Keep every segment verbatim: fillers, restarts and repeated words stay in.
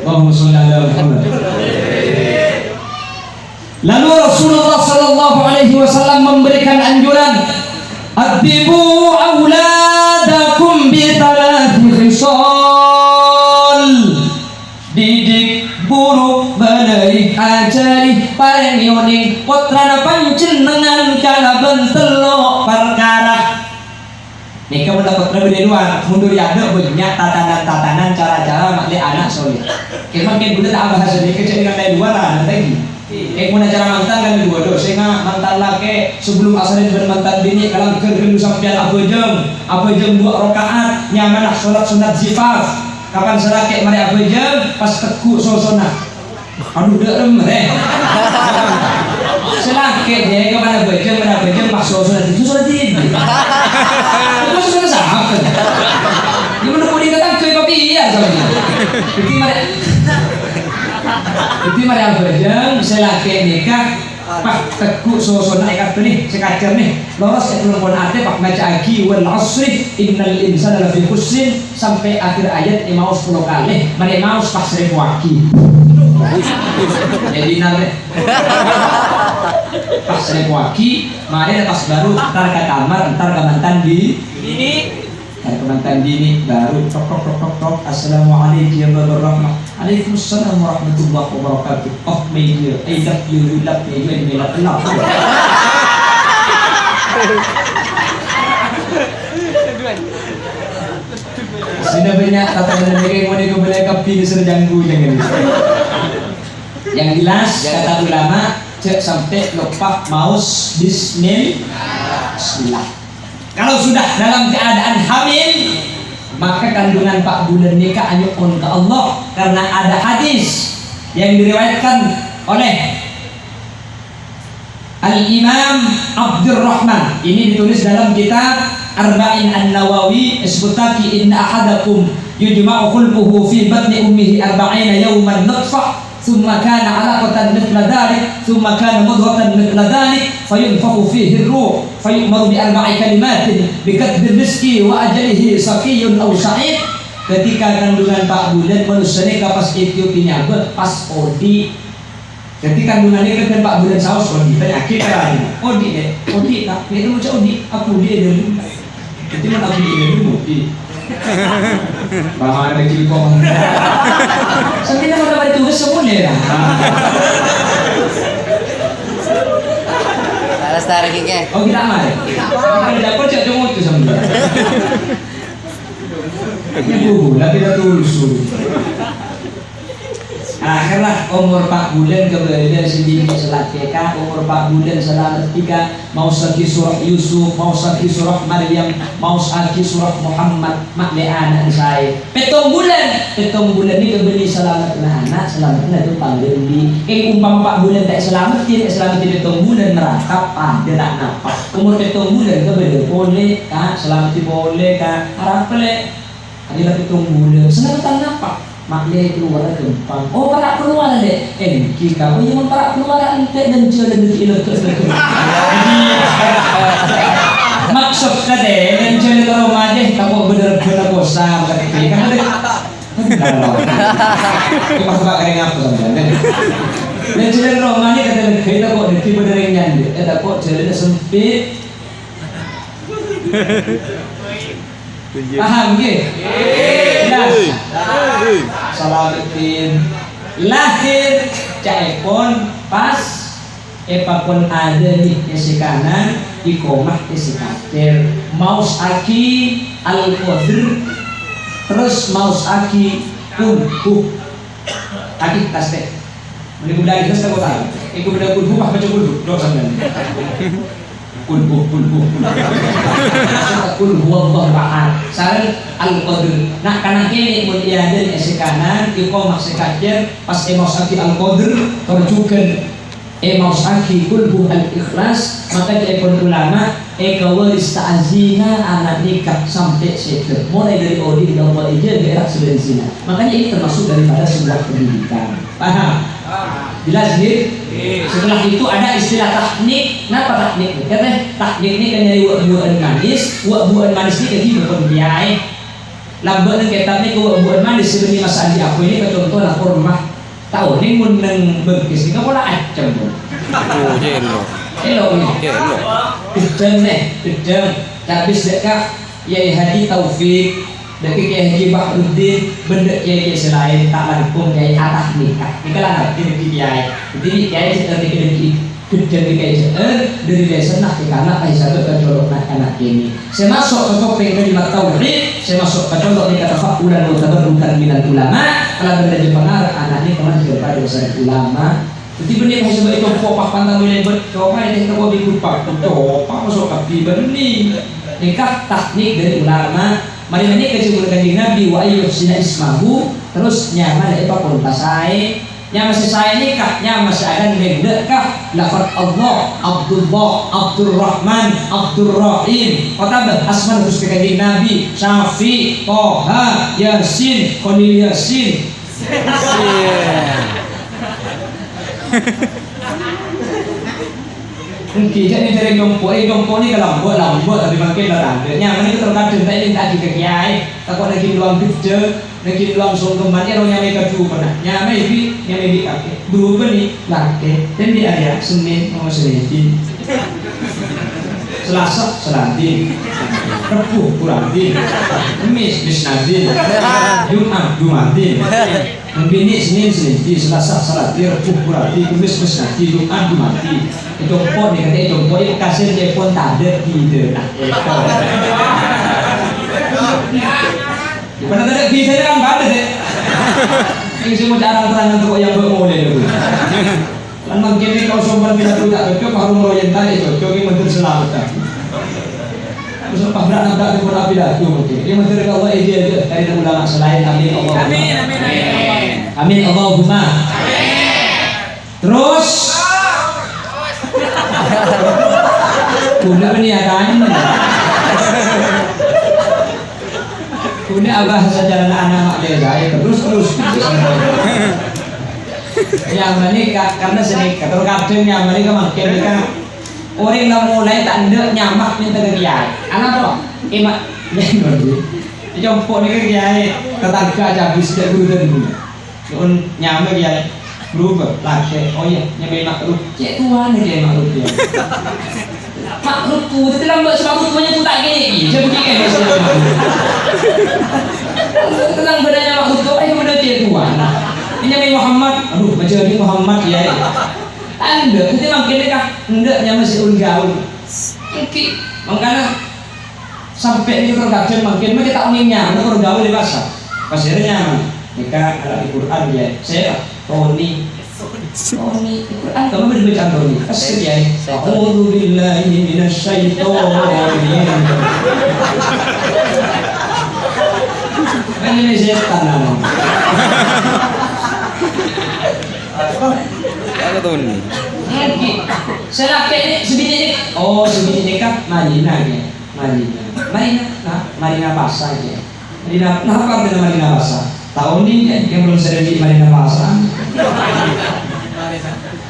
Allahumma sholli ala Muhammad. Lalu Rasulullah sallallahu alaihi wasallam memberikan anjuran, "Addibu auladakum bi thalathi khisal." Didik, buru, bâlâi, ajhâri, parèngè onèng pottrana panjhennengngan kalabân tello' parkara. Nèka mon la pottra bâdâ è lowar, mon dâri adâ' bânnya' tatanan-tatanan, cara-cara ma'lè ana' soleh. Kèng mangkèn ghulâ ta' abahas nèka, jhâ' nèka è lowar, ana' lagi. Kèng mon acara mantan kan dua, dok, sènga' mantan lakè', sebelum asarèn bân mantan binè', kalangghâr ghâllu sampèyan abhâjâng, abhâjâng dua rakaat, nyamana sholat sunat zifaf. Kapan sè lakè' marè abhâjâng, pas tegghu' sosona. Adu, dâ' remma, rè. Sè lakè', jâ, kapan abhâjâng, marè abhâjâng, pas sosona, sosona dhibi'. Itu sosona sapa? Gimana kok dikatakan ke papi ya, sama. Jadi, marè, jadi, marè abhâjâng, sè lakè' nèka, pas tegghu' sosona è kantona, sè kajhâr nè. Loros è pèlengkon atè, pas maca'aghi, "Wal 'asri, innal insana lafi khusrin," sampè' akhèr ayat èmaos tello kalè, marè maos pas rèpoaghi. Jadi, nang, pas rèpoaghi, marè pas bhuru entar ka kamar, entar ka mantan bi-, entar ka mantan binè, bhuru tok, tok, tok, tok, tok, "Assalamualaikum warahmatullahi wabarakatuh." "Waalaikumsalam warahmatullahi wabarakatuh." "Oh, my dear, I love you, you love me, you and me love, love." Sudah bânnya' tatanan nèka, mon nèka boleh kabbhi disuruh janggu, jangan. Yang jelas, kata ulama, jhâ' sampè' loppa maos bismil-, bismillah. Kalau sudah dalam keadaan hamil, maka kandungan empat bulan nèka anyo'on ka Allah, karena ada hadis yang diriwayatkan oleh Al-Imam Abdurrahman. Ini ditulis dalam kitab Arba'in An-Nawawi, "Isbutaki inna ahadakum yujma'u khulquhu fi batni ummihi arba'ina yawman nutfah." Tsumma kana 'alaqatan mitsla dzalik, tsumma kana mudghatan mitsla dzalik, fayunfakhu fihi ar-ruh, fayu'maru bi arba'i kalimatin, bi katbir rizqi wa ajalihi, syaqiyyun aw sa'id. Ketika kandungan empat bulan, manossa nèka pas ètiup è nyabâ, pas odi'. Jadi kandungan nèka kan empat bulan saos odi', tanya'aghi ka rajina. "Odi', Dek? Odi', Kak?" "Mè' ètèmmo ca' odi', aku odi' è dâlem." Jadi, mon aku di dulu, di. Bang, ada cili kok. Sambil nama kabar tugas semua ya. Lestari, Kek. Oh, kita mari. Kita di dapur, cek cungut tuh sambil. Ibu, tapi udah tulus. Akhèr la, omor empat bulan kabâlâ sè binè' sè lakè', Kak, omor empat bulan salamet, Kak, maosaghi surah Yusuf, maosaghi surah Maryam, maosaghi surah Muhammad, ma'lè ana' saè. Pèttong bulan, pèttong bulan nèka bânnè salameddhâ ana', salameddhâ ghâmpang ghâllu. Kèng umpama empat bulan ta' èsalameddhi, ta' èsalameddhi pèttong bulan, neraka padâ ta' napa. Omor pèttong bulan kabâlâ polè, Kak, salameddhi polè, Kak, arapa lè'? Adi la pèttong bulân, salameddhân napa? Ma'lè kalowara ghâmpang. Oh, para' kalowara, Dek? Èngghi, Kak. Oh, iyâ, mon para' kalowara, èngghi, neng jhâlân nèka èlèghâ-èlèghâ. Maksod katè, neng jhâlân roma jâ, tako' bâdâ rebbhâna posa, katè. Kan ada. Coba-coba kaya ngapa sampèyan, Dek? Neng jhâlân roma nèka katè lèghâ, tako' dâddhi bâdâ rèng nyandhek, eh, tako' jhâlânna sempit. Paham, ngghi? Jelas? Salameddin lahir ca'èpon pas èpakon adhâni è sè kanan, iqamah è sè kacèr. Maosaghi Al-Qadr, terros maosaghi Qul Hu. Adi, tas tè. Mending udah jelas tak kota. Iku benda Qul Hu, mah baca Qul Hu. Dok sampeyan. Qul Hu, Qul Hu, Qul Hu. Qul Huwallahu Ahad. Sareng Al-Qadr. Nah, kanan kiri mun iadhâni è sè kanan, iqamah sè kacèr, pas èmaosaghi Al-Qadr, tor jhughân èmaosaghi Qul Hu Al-Ikhlas, maka ca'èpon ulama, èkawaris ta'zina ana' nèka sampè' sèdhâ. Mulai dari odi' Allah èjâgâ èra' sè bâdâ zina. Makanya ini termasuk daripada sebuah pendidikan. Paham? Jelas, ngghi? Setelah itu ada istilah tahnik. Napa tahnik? Katè tahnik nèka nyarè wâ'-buwâ'ân manis, wâ'-buwâ'ân manis nèka ghibâ pon kiyaè. Lambâ' neng kètab nèko bu-, bu'en manis sè bânnè masa andi' apoy nèko conto la korma. Tao neng mon neng bengkes nèko pola accem, Bu. Oh, jelo. Elo, ngghi. Jelo. Ghedhâng, nè, ghedhâng. Cabis dâ' ka Kiai Haji Taufik, dâ' ka Kiai Haji Bahruddin, bân dâ' kiai-kiai sè laèn, ta' langkong Kiai Atah nèka. Nèka la ngartè dâddhi kiai. Dâddhi kiai sè ngartè dâddhi Ghedhâng èkajhâ'ân dhâri lèsanna èkana' èsabâ' ka colo'na èna' kènè'. Sè maso' ka kopèng kalimat tauhid, sè maso' ka colo' nèka tafa'ulan wa tabarrukan minal ulama, kalabân rajâ pangarep ana' nèka mandhâr padâ sareng ulama. Dhâddhi bânnè pas èsabâ' ècompo' pas pantang mè' lèbât, coba ètè toko di Kupang, coba maso' kabbhi bânnè. Nèka teknik dhâri ulama. Marè nèka jhâ' Kanjeng Nabi, "Wa ayyuhsina ismahu," terros nyamana èpakon pasaè. Nyama sè saè nèka, nyama sè aghândhèng dâ' ka lafat Allah, Abdullah, Abdurrahman, Abdurrahim. Otabâ asmana Ghustè Kanjeng Nabi, Syafi, Toha, Yasin, Khalil Yasin. Ènggi, jhâ' nèka nyompo, eh, nyompo nèka lambâ', lambâ', tapè mangkèn la tandhâ. Nyama nèka terkadang ta' èmènta'aghi ka kiai, tako' naghi' loang ghedhâng. Naghi' loang songkeman, iyâ, roh nyamaè kadhuwâ pernah. Nyamaè bi', nyamaè bi' kakè. Dhuwâ bânnè, lakè. Dhân bi' arèya, Sennèn, oh, Sennèn. Salasa, Saladin. Rebbhu, Kuradin. Kemmès, Misnadin. Jum'at, Jumatin. Binè' Sennèn, Sennèn. Salasa, Saladin. Rebbhu, Kuradin. Kemmès, Misnadin. Jum'at, Jumatin. Ècompo' nèka, ècompo', èpakasè, èpon tadâ', bidâna. Èko. Pernah tadâ' bidâna kan padâ, Dek? Sing sè ngoca' rang-terangan toko' yang bâ' molè, lho. Lan mangkèn nèka sompan Pilatus ta' cocok, pas umroh yèn ta' cocok, ini menteri selamat, kan? Terus pas brak-nabrak di pun Pilatus, mungkin. Ini menteri Allah, eh, dia aja. Cari ulama selain. Amin, Allah. Amin, amin, amin. Amin, Allahumma. Terros, kaulâ paniataan. Kaulâ abahasa carana ana' ma' lè saè terros, terros. Nyamana ka-, karna sè nèka, terkadang nyamana ka mangkèn nèka. Orèng la molaè ta' endâ' nyama mènta ka kiyaè. Anapa? Èma-, ècompo' nèka kiyaè, tatangghâ acabis dâ' ghuru dân ghuru. Nu'un nyama, Kèyaè. Berubah, lakè. Oh iyâ, nyamaè Ma'ruf. Cè' towana Kèyaè Ma'ruf, yâ. Ma'ruf tuh, dhâddhi lambâ' sè Ma'ruf tuh nyebut ta' kèyaè. Iyâ, jhâ' budi kèyaè sè Ma'ruf. Tenang, bâdâna Ma'ruf tuh, ayo bâdâ cè' towana. Nyamaè Muhammad. Aduh, bâjâ Muhammad, yâ. Tandhâ, dhâddhi mangkèn ka, endâ' nyama sè ulun gaul. Ènggi, mangkana Sampè' nèko terkadang mangkèn, mangkèn ta' onèng nyama, kor gaul è pasar. Pasèra nyama. Nèka ala Al-Qur'an, yâ. Sèra? Toni. Toni. Al-Qur'an, kamu beri bacaan Toni. Kasih, yâ. A'udzu billahi minasy syaithanir rajim. Kan ini setan, namanya. Apa Toni? Lagi. Sè lakè' nè, sè binè' nè. Oh, sè binè' nèka Marina, yâ. Marina. Marina, nah, Marina Pasa, yâ. Marina, napa artèna Marina Pasa? Tahu nih, ya, yang belum sering di Marina Pasa.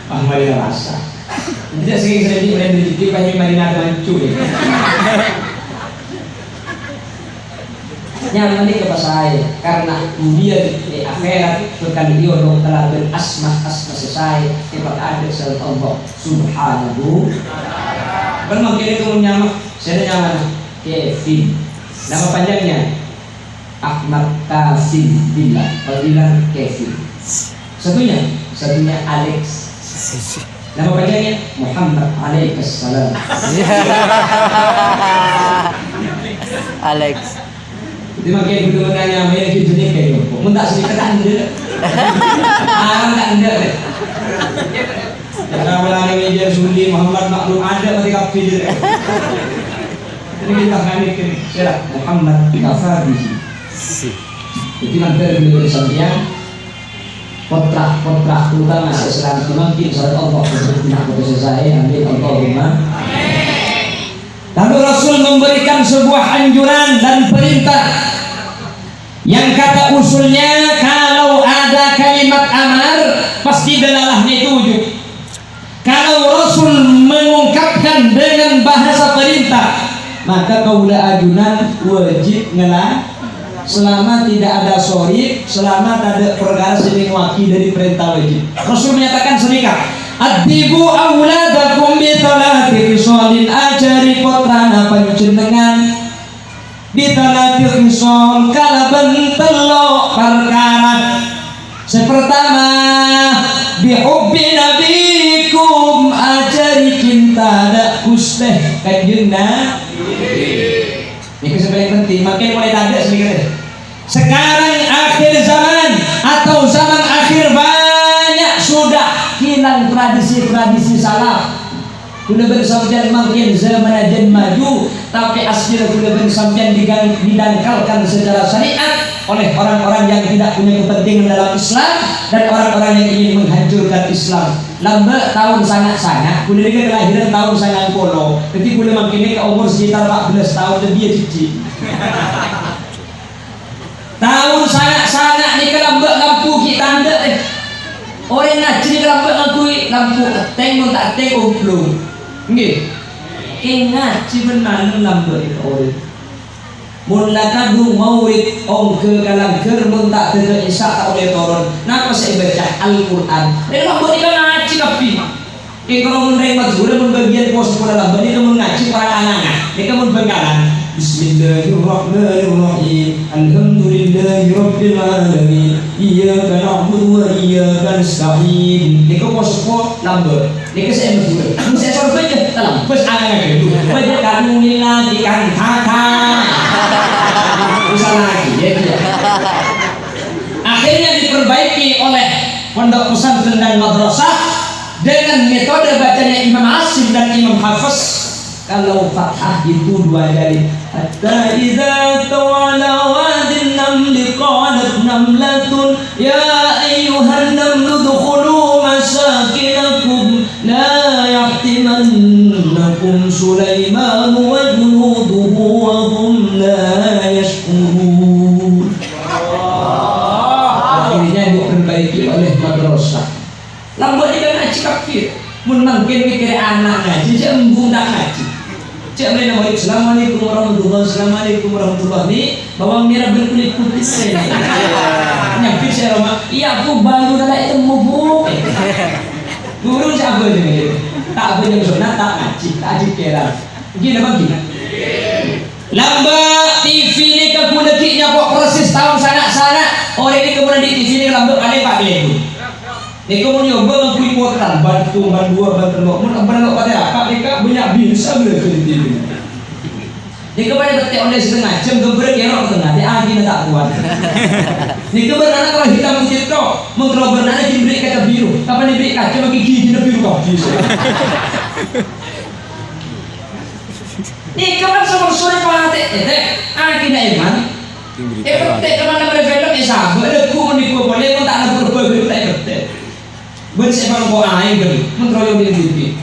Ah, Marina Pasa. Tidak sering-sering di Marina, di Marina, Marina Temancu, ya. Nyama nèka pasaè, karna kemudian è akhèrat bhâkal èolok kalabân asma-asma sè saè, èpakadâ' sareng Allah Subhanahu. Kan mangkèn nèka mon nyama, sèra nyamana Kevin. Nama panjangnya? Ahmad Kasim Billah, panggilan Kevin. Satunya, satunya Alex. Nama panjangnya? Muhammad Alaihissalam. Alex. Jadi mangkèn bhuru nanya, "Maya ghi' jeneng kèya?" Mun ta' sè kata endâ'. Aran ta' endâ', deh. Cara mulane meja Suli, Muhammad Maklum, ada mati kabeh, deh. Ini kita panik ini. Sira, Muhammad kafa bihi. Jadi nanti ada beliau sampeyan, potra-potra utama Islam itu mungkin sareng Allah untuk putus asa. Amin. Allahumma. Lalu Rasul memberikan sebuah anjuran dan perintah yang kata usulnya kalau ada kalimat amar pasti dalalahnya itu wujud. Kalau Rasul mengungkapkan dengan bahasa perintah, maka kaula ajunan wajib ngela-, Selama tidak ada sorib, selama tadâ' parkara sè nèngowaghi dâri parènta wajib. Rasul menyatakan sanèka, "Addibu auladakum bi thalathi khisalin," ajhâri pottrana panjhennengngan bi thalathi khisal, kalabân tello' parkara. Sè partama, bi hubbi nabikum, ajhâri cinta dâ' Ghustè Kanjeng Nabi. Nèka sè palèng penting, mangkèn molaè tadâ' sè nèka. Sekarang akhir zaman atau zaman akhir banyak sudah hilang tradisi-tradisi salaf. Kaulâ bân sampèyan mangkèn zamanna jân maju, tapè asalla kaulâ bân sampèyan digang-, didangkalkan secara syariat oleh orang-orang yang tidak punya kepentingan dalam Islam dan orang-orang yang ingin menghancurkan Islam. Lambâ' taon sanga'-sanga', kaulâ nèka kalahiran taon sangang polo. Dhâddhi kaulâ mangkèn nèka omor sekitar empat belas taon lebbi, ya, dhidhi'. Taon sanga'-sanga' nèka lambâ' lampu ghi' tandhâ, eh. Orèng ngajhi nèka lambâ' ngangghuy lampu ètèng, mon ta' ètèng, oblong. Ngghi. Kèng ngajhi bân malem lambâ' nèka orèng. Mon la kadhung maulid, ongghâ ka langghâr, mon ta' dâgghâ' Isya ta' ollè toron. Napa sè èbâca? Al-Qur'an. Nèka lambâ' nèka ngajhi kabbhi. Kèng karo mon rèng Madhurâ mon bâgiyân pos pola lambâ' nèka mon ngajhi para ana'na. Nèka mon Bângkalan. Bismillahirrahmanirrahim. Alhamdulillahirabbil alamin. Iyyaka na'budu wa iyyaka nasta'in. Nèka pos pola lambâ'. Nèka sè Madhurâ. Mon sè Sorbhâjâ, ta' lambâ' ana'na ghâllu. Bâjâ kamu lagi kan kata. Usah lagi, ya, ya. Akhirnya diperbaiki oleh Pondok Pesantren dan Madrasah dengan metode bacanya Imam Asim dan Imam Hafs. Kalau fathah itu dua kali. Hatta idza tawala wadin namli qalat namlatun ya ayyuhan namlu udkhulu masakinakum la yahtimannakum Sulaiman wa junuduhu wa hum la yash'urun. Akhirnya diperbaiki oleh madrasah. Lambâ' nèka ngajhi kabbhi. Mon mangkèn mèkkèrè ana' ngajhi, jhâ' embu ta' ngajhi. Jhâ' mèlèna maulid, "Assalamualaikum warahmatullah, assalamualaikum warahmatullah." Nè, bawang merah berkulit putih sè nè. Nyambit sè roma, "Iyâ, Bu, baru ta' ètemmo, Bu." Guru jhâ' abâjâng, ta' abâjâng sonnat, ta' ngajhi, ta' ajhikèran. Ghi napa ghi? Lambâ' T V nèka ghun ghi' nyapo' persis taon sanga'-sanga'. Orèng nèka mon andi' T V nèka lambâ' palèng pa' kalèbun. Nèka mon nyoba ngangghuy potran, bân sèttong, bân duwâ', bân tello'. Mon bân tello' patè raka', nèka bânnya' bisa belajar di T V. Nèka padâ pèttè' ollè satengnga jam, ghâmbhârân kèra' satengnga, dâ' aghina ta' kowat. Nèka bârnana terro hitam putih tok, mon terro bârnana ghi' bâri' kaca biru. Kapan èbâri' kaca, maghi ghigina biru kabbhi. Nèka kan somor sore patè', ètè', aghina èman. Èpèttè' ka mana mare film, èsabâ', lagu mon nèko polè, mon ta' lagu rebba, ta' èpèttè'. Bân sè èpangko aèng, bân, mon royong dhi-budhi.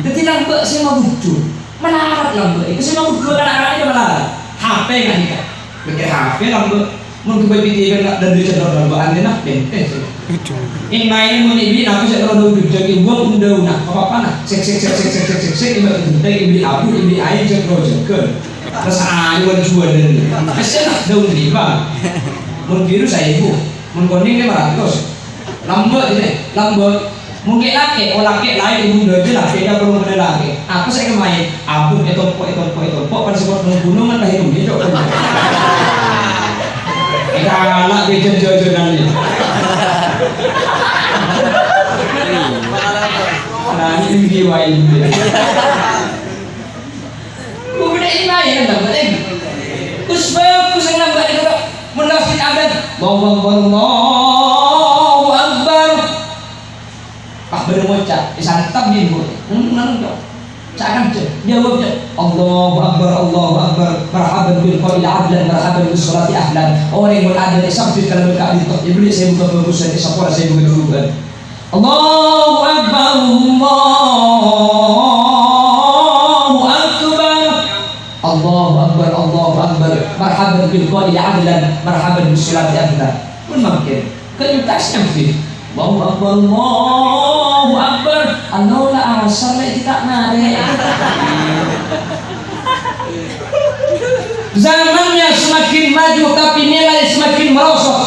Dhâddhi lambâ' sè mabudhu. Malarat lambâ', èko sè mabudhu kana'-kana' èko malarat. H P nga' nèka. Mèkkè H P lambâ'. Mon ghâbây P T V nga' dâri cèdhok lambâ' anèna, benteng sè. Èmaèn mon èbâghi napa sè terro dâ-, dâ-, dâ-, wong undâuna, apa-apana. Sèk, sèk, sèk, èbâghi genteng, èbâghi abu, èbâghi aèng, cèdhok jâgân. Terros aèng juwâlân. Pèssèna dâun lèma. Mon biru saèbu, mon konèng lèma ratos. Lambâ' jârèya, lambâ'. Mon kè' lakè', oh, lakè' laèn è bundhâ jâ lakè' jâ' bârâmma lakè'. Apa sè èmaèn? Abuk ètompo', ètompo', ètompo', pas sèpot neng ghunong kan tahe' neng cok. Èkala' bhâjâng jhâjhânan nè. Nah, ini diwai. Bhâkal èmaèn, lambâ', eh. Gus, bhâghus, lambâ', eh, kok. Mon lafaz adan. Allahu Akbar, Allahu Akbar. Pas bâdâ ngoca', èsantap ghi, Bu. Hmm, nanu, Cok. Ca'na, Cok. Jawab, Cok. Allahu Akbar, Allahu Akbar. Marhaban bil qail abdan, marhaban bis salati ahlan. Orèng mon adan èsambit kalabân ka'dinto, èbâli sè buka bhâghusan, èsapora sè buka jhurugan. Allahu Akbar, Allahu Akbar. Allahu Akbar, Allahu Akbar. Marhaban bil qail adlan, marhaban bis salati adlan. Pon mangkèn, kèng tas nyambit. Allahu Akbar, Allahu Akbar. Anu la asar lè' kita narè'. Zamannya semakin maju, tapi nilai semakin merosot.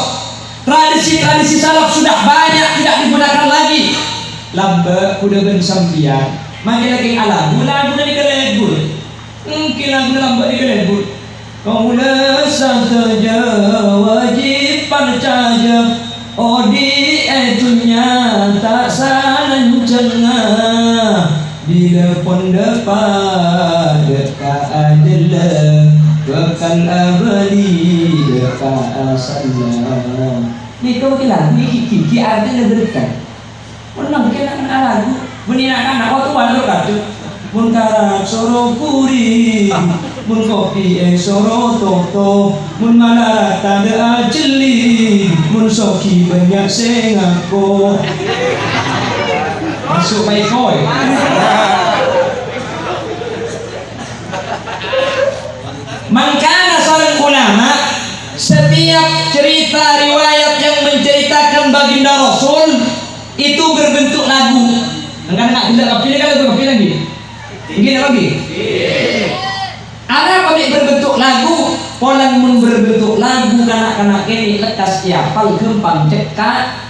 Tradisi-tradisi salaf sudah banyak tidak digunakan lagi. Lambâ' kaulâ bân sampèyan, mangkèn lakè' alagu, lagu nèka lebur. Mungkin lagu lambâ' nèka lebur. Kaulâ sadhâjâ wajib parcajâ, odi' è dhunnya ta' salanjhângnga. Bilâ pon dâpa' dâ' ka ajâlla, bhâkal abâli dâ' ka asalla. Nèka mungkin lagu nèka ghi', ghi' artèna berkah. Mon nangghâ kèng na'-kana' lagu, bânnè na'-kana' wâ-, towa lo' kadhung. Mon karak soro ghuri, mon kopi èsoro toto, mon malarat tadâ' ajhelli, mon soghi bânnya' sè ngako. Maso' paèko, yâ. Mangkana sareng ulama, setiap cerita riwayat yang menceritakan baginda Rasul itu berbentuk lagu. Mangkana na' ghellâ' kabbhi nèka lagu kabbhi lagi. Ngghi napa ngghi? Arapa mè' berbentuk lagu? Polana mon berbentuk lagu, kana'-kana' kènè' lekkas èapal, ghâmpang cekka'.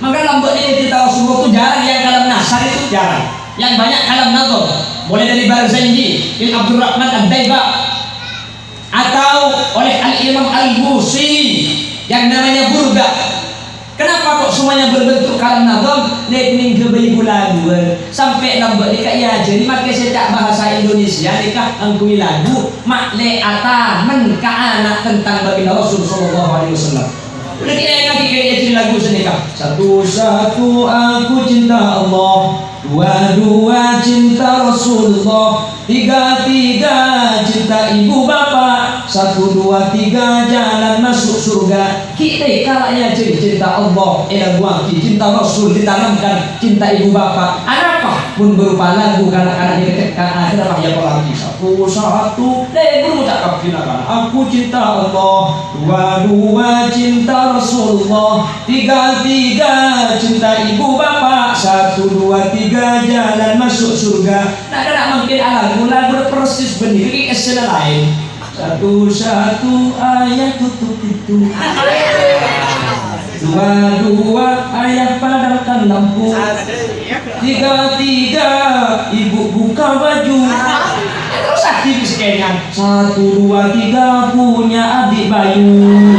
Maka lambâ' nèka cerita Rasulullah itu jarang yang kalam nasar itu jarang. Yang banyak kalam nazam. Mulai dari Barzanji bin Abdurrahman Ad-Daibah atau oleh Al-Imam Al-Busiri yang namanya Burdah. Kenapa kok semuanya berbentuk kalam nazam? Lè' nèng ghâbây ghulâ duwâ'. Sampè' lambâ' nèka èajhâri makè sè ca' bahasa Indonesia nèka ngangghuy lagu, ma' lè' atamen ka ana' tentang baginda Rasul sallallahu alaihi wasallam. Berarti èngaghi kèya jârèya lagu sanèka. Satu-satu aku cinta Allah, dua-dua cinta Rasulullah, tiga-tiga cinta ibu bapak, satu dua tiga jalan masuk surga. Kita kalau ya jadi cinta Allah, èlaguwaghi cinta Rasul, ditanamkan cinta ibu bapak. Arapa? Mon berupa lagu, kana'-kana' nèka cekka', akhirnya ya apalagi satu-satu, lè' guru ngucap kabbhi na'-kana', aku cinta Allah. Dua-dua cinta Rasulullah, tiga-tiga cinta ibu bapak, satu dua tiga jalan masuk surga. Na'-kana' mangkèn alagu, lagu persis bânnè ghi' essèna laèn. Satu-satu ayah tutup pintu. Dua-dua ayah padamkan lampu. Tiga-tiga ibu buka baju. Terus adi bi' sakèngan. Satu, dua, tiga, punya adik bayu.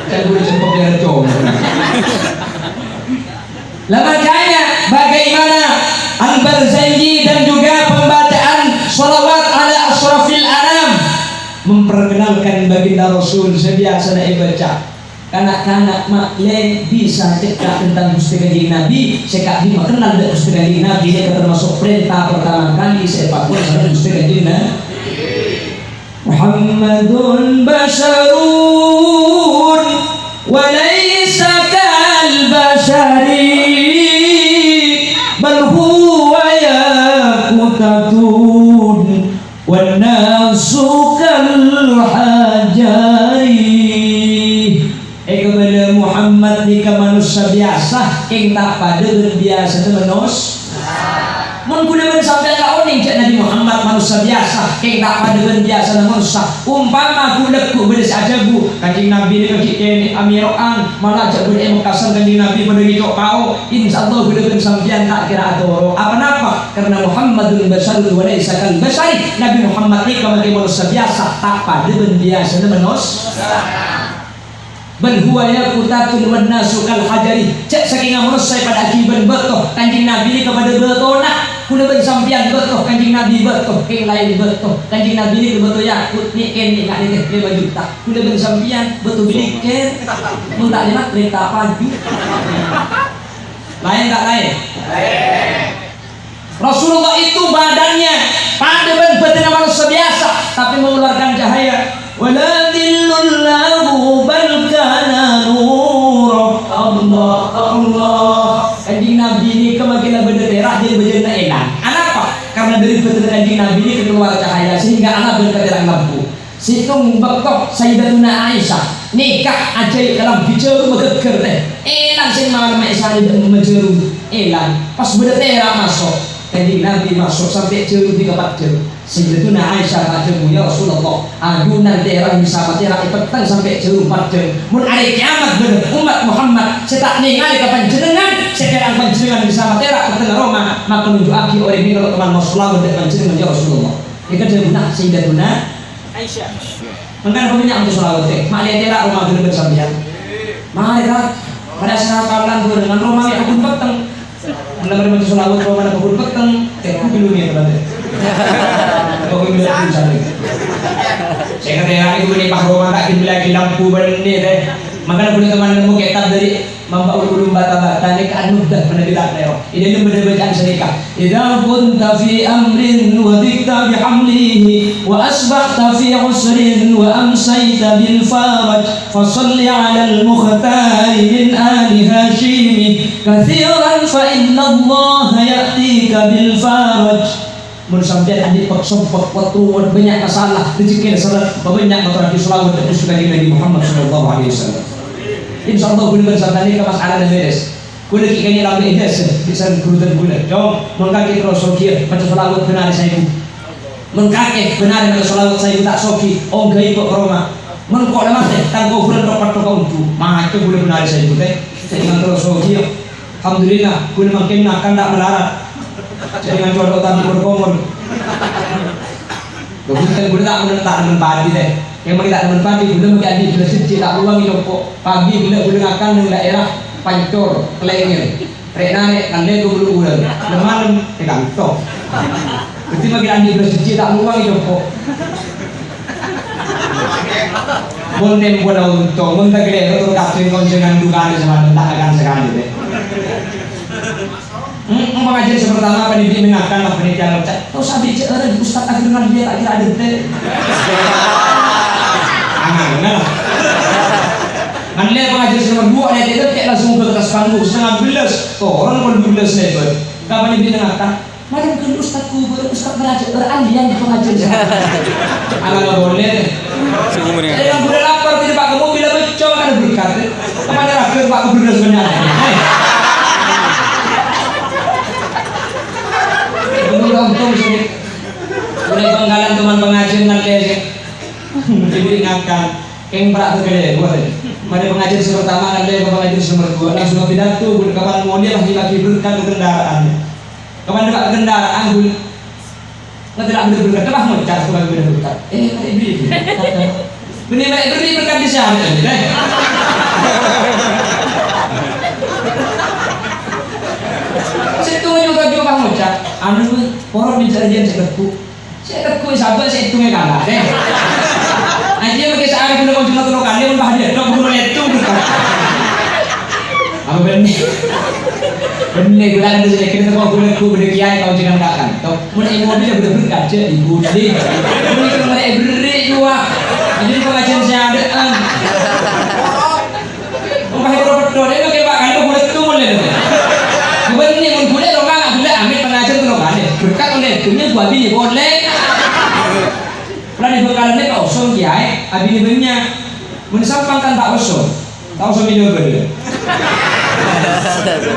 Kan gue cempok dia cowok. Lah, makanya bagaimana Al-Barzanji dan juga pembacaan sholawat ala asyrafil anam memperkenalkan baginda Rasul sè biyasana èbâca. Kana'-kana' ma' lè' bisa cekka' tentang Ghustè Kanjeng Nabi, sè ka'dimma kennal dâ' Ghustè Kanjeng Nabi, nèka termasuk parènta pertama kali sè èpakon sareng Ghustè Kanjeng Nabi. Muhammadun basyarun wa laisa kal basyari, bal huwa yaqutatun wan nasu kal hajari. Èkabâlâ Muhammad nèka manossa biyasa, kèng ta' padâ bân biyasana manossa. Mon kaulâ bân sampèyan la onèng jâ' Nabi Muhammad manossa biyasa, kèng ta' padâ bân biyasana manossa. Ompama ghu-, lagghu' bâdâ sè ajhâbu, Kanjeng Nabi nèka ghi' kènè' amèro'an, mala jâ' bâdâ è Mekkasân Kanjeng Nabi padâ ngèco' pao, insyaallah kaulâ bân sampèyan ta' kèra atoro'. Apa napa? Karena Muhammadun basyarun wa laisa kal basyari. Nabi Muhammad nèka mangkè manossa biyasa, ta' padâ bân biyasana manossa. Bal huwa yaqutatun wan nasu kal hajari. Jâ' sakènga manossa èpadâ'âghi bân bâto, Kanjeng Nabi nèka padâ bâtona. Kaulâ bân sampèyan bâto, Kanjeng Nabi bâto, kèng laèn bâto. Kanjeng Nabi nèka bâto yakut, nè'-kènè' nga' nèka lèma juta. Kaulâ bân sampèyan bâto beliker. Mon ta' lèma, rèng ta' paju. Laèn ta' laèn? Rasulullah itu badannya padâ bân bâdânna manossa biyasa, tapè mengeluarkan cahaya. Wala dhillun lahu bal kana nura. Allah, Allah. Kanjeng Nabi nèka mangkèn la bâdâ tèra' jân bâjâna èlang. Anapa? Karena dâri bâdânna Kanjeng Nabi nèka keluar cahaya sehingga ala bân katèra' lampu. Sèttong bâkto Sayyidatuna Aisyah nèka ajhâi' kalambhi jhârum maghâggâr, tè. Èlang sè malemma èsanè dâ' emma jhârum. Èlang. Pas bâdâ tèra' maso'. Kanjeng Nabi maso' sampè' jhârum dikapajhâr. Sayyidatuna Aisyah adhâbu, "Ya Rasulullah, ajunan tèra' bisa matèra' èpèttèng sampè' jhârumpadhâng. Mon arè kèyamat bâdâ ommat Muhammad sè ta' nèngalè ka panjhennengngan, sè kèra panjhennengngan bisa matèra' pèttèngnga roma, maka nunju'aghi orèng nèka lo' toman mau shalawat dâ' panjhennengngan, ya Rasulullah." Nèka dhâbuna Sayyidatuna Aisyah. Mangkana bânnya' onto shalawat, ma' lè tèra' roma ghulâ bân sampèyan. Marè, Ka'. Marè asakalan bârâng, roma mè' pabun pèttèng. Mula marè maca shalawat, roma mè' pabun pèttèng. Tèku bilungnga, Ka'. Pabun pèttèng sampè'. Sè katèra' nèko bânnè pas roma ta' dimellèaghi lampu bânnè, tè. Mangkana bânnè toman nemmo kètab dâri Mambaul Ulum Bata-Bata nèka anu dah pernah kita tahu. Ini anu bâdâ bacaan sanèka. "Idza kunta fi amrin wa dhiqta bi hamlihi wa asbahta fi usrin wa amsayta bil faraj, fa shalli 'alal mukhtari min ali Hasyimi katsiran fa innallaha ya'tika bil faraj." Mon sampèyan andi' pèk-sompèk, wat-ruwet, bânnya' masalah, rejhekkèna sèrrèt, pabânnya' ngatorraghi shalawat dâ' Kanjeng Nabi Muhammad sallallahu alaihi wasallam. Insyaallah, bân-bân sampèyan nèka masalana bèrès. Ghulâ ghi' kènè' lambâ' è dâsa, bisa ghuru dhân ghulâ. Cong, mon kakè terro soghi, maca shalawat bân arè saèbu. Mon kakè bân arè maca shalawat saèbu ta' soghi, ongghâi ko' ka roma. Mon ko' la matè, tang kobhurân tok-pattok ka ondu. Maca ghulâ bân arè saèbu, tè. Jhâ' ngantos soghi, ya. Alhamdulillah, ghulâ mangkèn ngakan ta' malarat. Jhâ' ngantos tok tanduk kor-kongor. Lho, bhunten, ghulâ ta' nèmen, ta' nèmen padi, tè. Yang mangkèn ta' nèmen padi, ghulâ mangkèn andi' bherrâs jhâjhi ta' lowang, compo'. Pagi ghulâ, ghulâ ngakan neng daerah Pancor, Klengel. Rè'-narè' kan lè' ghulâ ulun. Lem-malem, è kanto. Berarti mangkèn andi' bherrâs jhâjhi ta' lowang, compo'. Mon tempo la ontong, mon ta' kalèro, terro kadhâng konjhângan dukana sampèyan ta' akan sakalè, tè. Hmm, pangajhiyân sè pertama, panèka mèngakan, la panitia ngoca', "Tosa bi' jhâ' arèng Ustad aghârângan biya' ta' kèra adhântè." Angan, angan. Kan lè pangajhiyân sè nomor dua, lè tèdhâ, cè' langsung ke atas panggung, setengah belas. Toron pon dua belas lèbât. Kapan bi' mèngakan? Mari ke Ustad kubur, Ustad ngajhâr, ora ahli yang pangajhiyân sè. Angan boleh. Seumuran. Saya yang boleh lapar, tidak pakai mobil, apa cowok ada berkat. Kemana ragu, Pak, kubur dan semuanya. Untung, untung sini. Mulai Bangkalan teman pengajian nanti aja. Jadi ngakan. Keng prak tegele, buat aja. Mari pengajian sè pertama nanti ke pengajian sè nomor dua. Langsung ke pidato, buat kapan mau dia lagi, lagi berkat ke kendaraan. Kapan dekat kendaraan, buat. Nggak tidak bener-bener, kenapa mau cari tukang bener-bener? Eh, mari beri. Bener, mari beri berkat di sana, kan, gitu, eh? Sèttong juga, juga mau cari. Anu, porok di jarian sè tebbhu'. Sè tebbhu' sabbhân, sè èttongnga kala', eh. Aja pakai sehari guna konjung tello kalè, mon paham ya, dok, guna lèttong, gitu. Apa bânnè? Bânnè, ghulâ kan sè kènè' kok ghulâ ghu bâdâ kèyaè tao jhângan kakan. Tao, mon è mobil ya bâdâ berkat, jhâ' èbuli. Mon itu mereka beri juga. Jadi pengajian sè adâ'ân. Wong pahe karo pedhot, eh, oke, Pak, kan ghulâ tuh boleh. Bânnè, mon ghulâ lo kan, ghulâ amit pengajian tuh lo kan. Berkat oleh dunia gua bini boleh. Pernah di Bangkalan ini kosong, kiai, abini banyak. Mon sampang kan ta' kosong. Tao sami jawab bâdâ.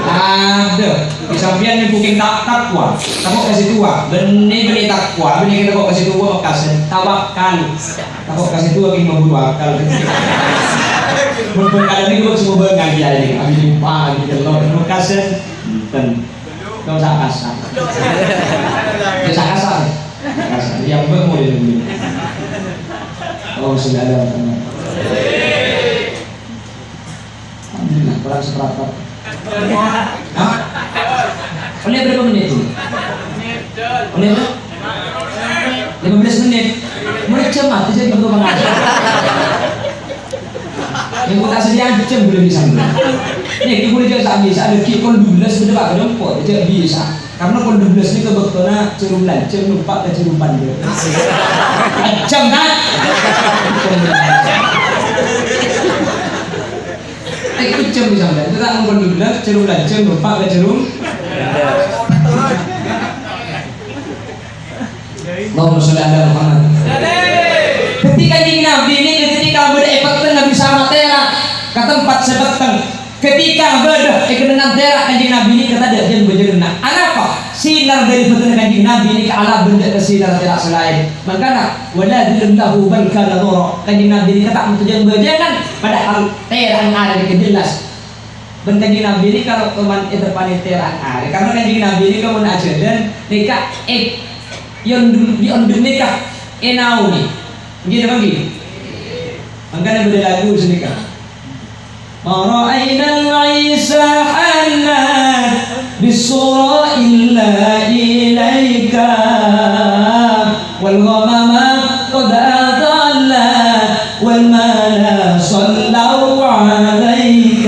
Ada. Di sampèyan nèko kèng ta-, takwa. Tako' ka sè towa. Bânnè, bânnè takwa. Bânnè kèng tako' ka sè towa, makassèn. Tawakal. Tako' ka sè towa kèng maburu akal. Mun Bangkalan nèko semua bângal ya ini. Abi jumpa, abi kelor. Makassèn. Enten. Tao sa kasar. Ya, sa kasar. Kasar. Ya, mbak mau ini. Oh, sudah ada. Alhamdulillah, kurang seperempat. Hah? Oleh berapa menit tuh? Oleh berapa? Lima belas menit. Mulai jam mati jadi guru mengajar. Yang kota sediaan jam boleh bisa. Nih, kita boleh jam tak bisa. Ada kikon dua belas menit, Pak, kenapa? Tidak bisa. Karena kondom belas ini kebetulan jhârum lanjhâng numpa' ka jhârum pandhâ. Kejam, kan? Ikut jam di sana. Itu tak kondom belas, jhârum lanjhâng numpa' ka jhârum. Allahumma sholli ala Muhammad. Ketika Kanjeng Nabi ini, ketika bâdâ è pèttèng Nabi sama tèra' ka tempat sè pèttèng. Ketika bâdâ è kennengngan tèra' Kanjeng Nabi nèka tadâ' jân bâjârânna. Anapa? Sinar dhâri bhâdhânna Kanjeng Nabi nèka alabân dâ' ka sinar tèra' sè laèn. Mangkana, "Wala dhillan lahu bal kana nura." Kanjeng Nabi nèka ta' matojjhâng bâjângan, padahal tèra'na arè nèka jelas. Bân Kanjeng Nabi nèka karo toman èteppanè tèra'na arè. Karna Kanjeng Nabi nèka mon ajhâlân, nèka è, èondhem, èondhem nèka ènaomè. Ngghi napa ngghi? Mangkana bâdâ lagu sanèka. ما رأينا العيش حنت بالصورة إلا إليك والغمام قد أضلت والملا صلوا عليك.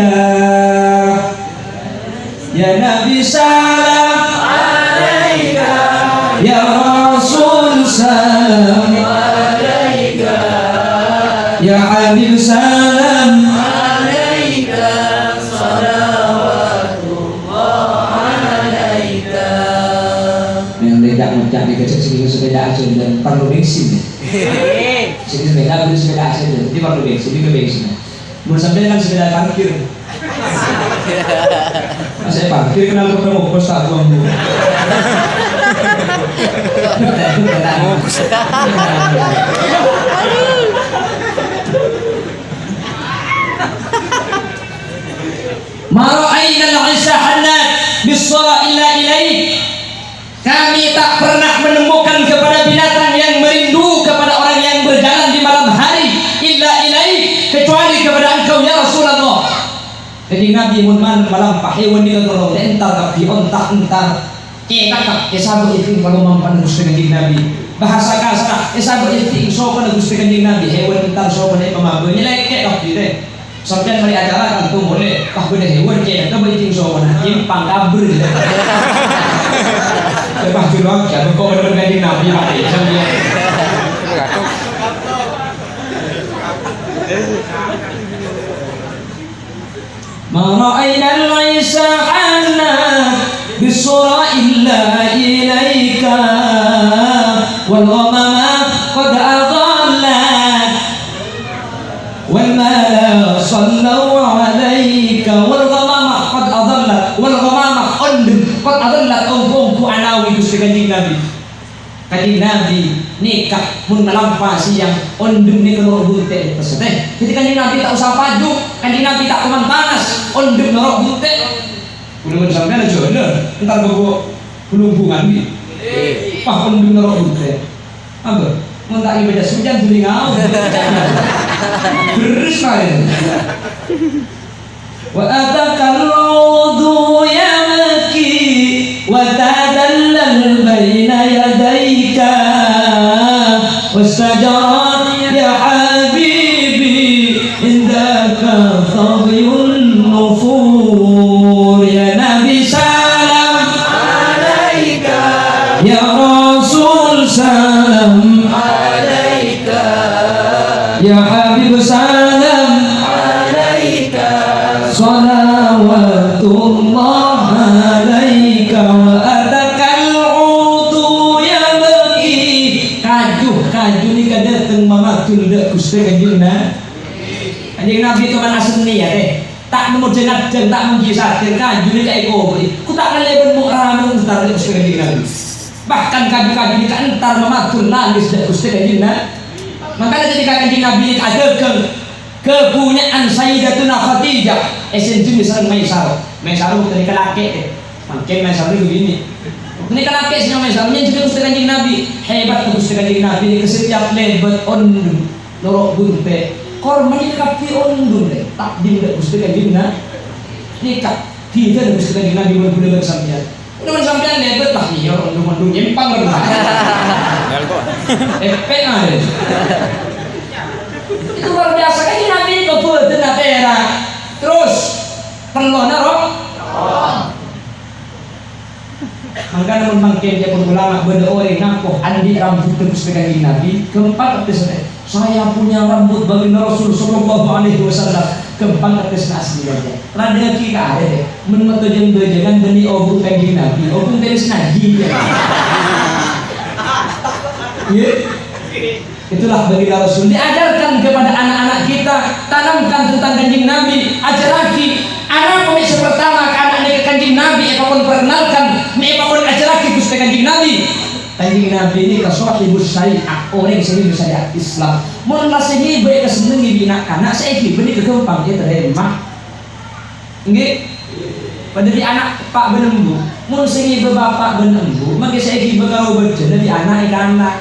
Ya Nabi salam alaika, ya Rasul salam alaika, ya Habib salam alaika, salawatullah alaika. Yang tidak ngucap di kecek sini sepeda aja dan perlu bensin ya. Sini sepeda beli sepeda aja dan ini perlu bensin, ini bensin. Mun sampèyan kan sepeda parkir. Masa parkir kenal kok mau bos tak buang bu. Ma ra'ainal 'isha hannat bis-sura illa ilaik. Kami tak pernah menemukan kepada binatang yang merindu kepada orang yang berjalan di malam hari, illa ilaik, kecuali kepada engkau, ya Rasulullah. Kanjeng Nabi mon malem malampa, hewan nèka terro entar kabbhi, onta entar, cètak kabbhi, èsabâ' ètèng palomampan Ghustè Kanjeng Nabi. Bahasa kasar, èsabâ' ètèng sokona Ghustè Kanjeng Nabi, hewan entar sokona èpamabâ, nyelekè' kabbhi, tè. Sampèyan mari acara tanto molè, pas bâdâ hewan cè'na bâ'na cèng sowona, cèmpang kabur. Coba dulu aja, kok bener Kanjeng Nabi, Pak, ya, sampèyan. Ma ra'ainal 'isha hannat bis-sura illa ilaika, wal ghamama qad adallat. Wal mala sallau alaika, wal ghamamah qad adallat, wal ghamamah, ondhem, qad adallat, ongghu-ongghu anawi Ghustè Kanjeng Nabi. Kanjeng Nabi nèka mon malampa sèyang, ondhem nèka noro' bhuntè' pèssè. Dhâddhi Kanjeng Nabi ta' osa paju, Kanjeng Nabi ta' toman panas, ondhem noro' bhuntè'. Kaulâ bân sampèyan aja, entar bâbâ hubungan, bi. Wah, ondhem noro' bhuntè'. Apa? Mon ta' ibadah hujan, beli ngau. Beres, Pak. Wa atakal udu yabki wa tadallal baina yadaika. Wastajarat ya habibi indaka thabyun nufur. Ya Nabi salam alaika, ya Rasul salam alaika, ya Habib salam alaika, salawatullah alaika, wa atakal udu yabki. Kaju, kaju nèka dâteng mamadul dâ' Ghustè Kanjeng Nabi. Kanjeng Nabi toman asenni, ya, tè. Ta' nemmo jhâ-ngajhâng, ta' mongghi sadhâjâ, kaju nèka èkobâri. Ko ta' ngallè bân mo' ramong entar dâ' Ghustè Kanjeng Nabi. Bahkan kaju-kaju nèka entar mamadul nangès dâ' Ghustè Kanjeng Nabi. Mangkana dhâddhi Kanjeng Nabi nèka adhâghâng kabunnya'an Sayyidatuna Khadijah, èsènjhâmi sareng Maisarah. Maisarah ghânèka lakè', tè. Mangkèn Maisarah nèka binè'. Ghânèka lakè' sè nyama Maisarah, nyènjhâmi Ghustè Kanjeng Nabi. Hebat Ghustè Kanjeng Nabi nèka setiap lèbât ondhem. Noro' bhuntè', korma nèka kabbhi ondhem, rè. Takdim dâ' Ghustè Kanjeng Nabi. Nèka, dinah Ghustè Kanjeng Nabi mon bulâ bân sampèyan. Bulâ bân sampèyan lèbât, lah, iyâ, ondhem-ondhem nyèmpang, rè. Epek, ah, rè. Itu luar biasa, Kanjeng Nabi kebudena pèra'. Terus, tello noro'. Mangkana mon mangkèn, ya, pon ulama, bâdâ orèng ngaku andi' rambut Ghustè Kanjeng Nabi, ghâmpang ètèsna. "Saya punya rambut baginda Rasul sallallahu alaihi wasallam." Ghâmpang ètèsna asli, ya. Randhâghi ka arè, ya. Mon matojjhâng bhâjângan bânnè obu' Kanjeng Nabi, obu' ètèsna, ya. Yâ. Itulah baginda Rasul. Diajarkan kepada anak-anak kita, tanamkan tentang Kanjeng Nabi, ajhârraghi. Ana' pamèsa pertama ka ana' nèka Kanjeng Nabi, èpakon perkenalkan, mè' èpakon ajhârraghi Kanjeng Nabi nèka sahibus syariah, orèng sè ngibâ syariat Islam. Mon la sè ngibâ èkasennengngè bi' na'-kana', sè ègibâ nèka ghâmpang ètarèma. Èngghi? Padâ bi' ana' eppa' bân embu'. Mon sè ngibâ bapa' bân embu', mangkè sè ègibâ karo bâjâna bi' ana' èkana'.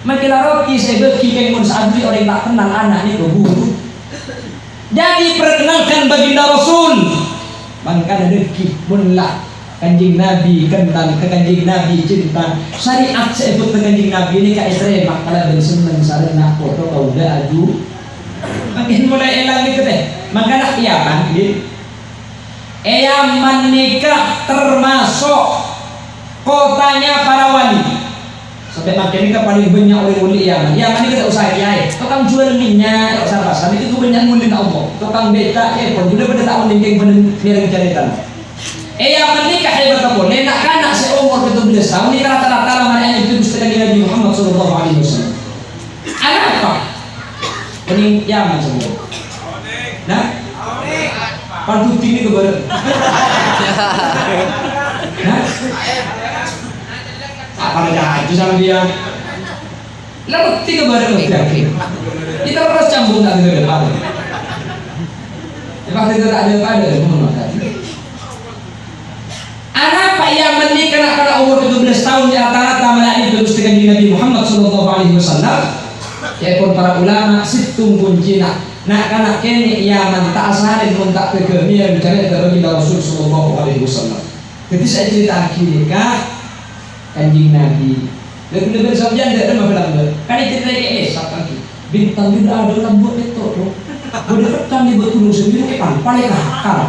Mangkè la roti sè èbâgi kèng mon sè aberri' orèng ta' kennal ana' nèka buru. Jadi, perkenalkan baginda Rasul. Mangkana dhâggi', mon la Kanjeng Nabi kental, ka Kanjeng Nabi cinta. Syariat sè èbhâkta Kanjeng Nabi nèka ètarèma kalabân senneng sareng na' poto kaulâ aju. Mangkèn molaè èlang nèka tè. Mangkana, iyâ, Pak, ngghi. È Yaman nèka termasuk kotanya para wali. Sampè' mangkèn nèka palèng bânnya' orèng molè è Yaman. Yaman nèka ta' osa kèyaè. Tokang juwâl mènnya', ta' osa pasar, nèka bânnya' molèna Allah. Tokang bèca, è, pon, ghulâ padâ ta' onèng kèng bhender mèreng carètana. È Yaman nèka hebatta polè, na'-kana' sè omor pèttobellâs taon nèka rata-rata la marè anyèddhâ Ghustè Kanjeng Nabi Muhammad sallallahu alaihi wasallam. Arapa? Onèng Yaman sampèyan. Nah? Pardhuti nèka bârâ'. Nah? Apa lagi aja sampèyan? Lah, bukti kebalik, bukti. Kita terus sambung tak dengar apa. Ya, pasti kita tak ada apa ada, mohon maaf. Arapa Yaman nèka na'-kana' omor pèttobellâs taon rata-rata malaè Ghustè Kanjeng Nabi Muhammad sallallahu alaihi wasallam? Ca'èpon para ulama, sèttong koncèna. Na'-kana' kènè' Yaman ta' asarèn mon ta' tèghâ mèyarè carèta baginda Rasul sallallahu alaihi wasallam. Dhâddhi sè ècarèta'aghi nèka Kanjeng Nabi. Lha, ghulâ bân sampèyan dâ' remma bâlâmbâ. Kan ècarèta kèya, eh, sapa lagi? Bintang judâ adâ' lambâ' pètto', bro. Bâdâ pettang è bâ' Ghunong Semeru èpan, palèng kakal.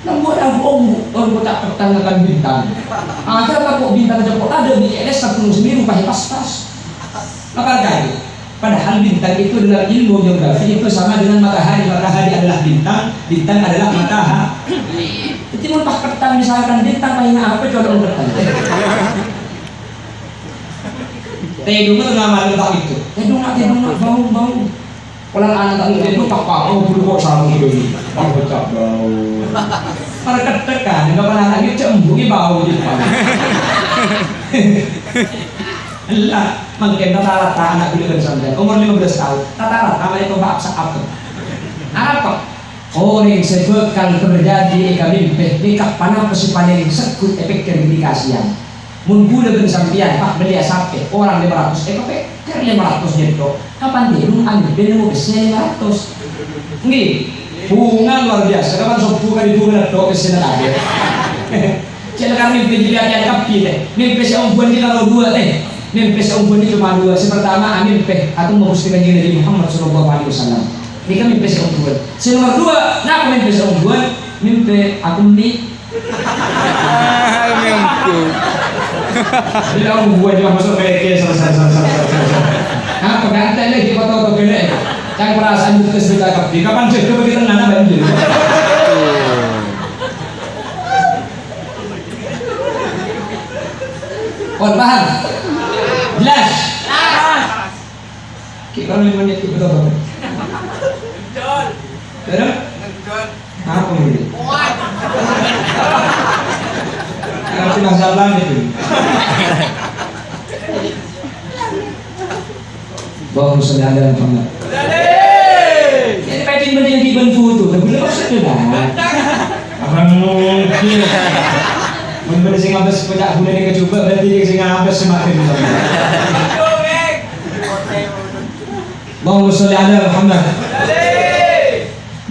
Lambâ' abu-abu, ongghu ta' pettang ngakan bintang. Akhèr tako' bintang jâ' po' adâ' bi' kèya lèssa Ghunong Semeru pas-pas. Maka kali. Padahal bintang itu dalam ilmu geografi itu sama dengan matahari. Matahari adalah bintang, bintang adalah matahari. Jadi, mon pas pettang misalkan bintang, paling apa coba pettang? Tèdungnga tengnga malem ta' ngèdhing. Tèdungnga, tèdungnga, bangun, bangun. Pola ana' ta' ngèdhing, pas, pas, oh, bulu kok sarung gitu. Oh, bocah bau. Para ketek kan, enggak pernah lagi cembungi bau gitu. Ella, mangkèn rata-rata ana' ghulâ bân sampèyan, omor lima belas taon, rata-rata malaè tompang saat. Arapa? Orèng sè bhâkal terjadi è kamimpè, nèka ponapa sè palèng segghut èpèkkèr ghânèka sèyang. Mon ghulâ bân sampèyan, Pak, belliyâ sapè, korang lèma ratos, èpapèkkèr lèma ratos jârèya. Kapan tèdung, amèbbhâ nemmo pèssè lèma ratos. Èngghi, bhunga luar biasa. Kapan sobbhu karè bhunga leddo' pèssèna kabèh. Cè' la kan mimpè jârèya kabbhi, tè. Mimpè sè ongghuwân jârèya karo duwâ', tè. Mimpè sè ongghuwân jârèya coma duwâ'. Sè partama, mimpè atemmo Ghustè Kanjeng Nabi Muhammad sallallahu alaihi wasallam. Nèka mimpè sè ongghuwân. Sè nomer duwâ', napa mimpè sè ongghuwân? Mimpè atemmo. Mimpè. Bila ongghuwân jârèya maso' ka lèkè, sara, sara, sara. Apa kantè lagi foto-foto gini? Kan perasaan bukti cerita kabbhi. Kapan jâgâ bagi tengah, napa, anjir? Pon paham? Jelas? Kita orang yang menyakiti betul-betul. Betul? Apa ini? Ngerti bahasa Belanda itu. Allahumma sholli ala Muhammad. Jadi, packing mending di ben foto, tapi lu maksudnya lah. Apa mungkin? Mun bâdâ sè ngabâs pecak ghulâ nèka jhubâ', berarti dia sè ngabâs sè mati. Allahumma sholli ala Muhammad.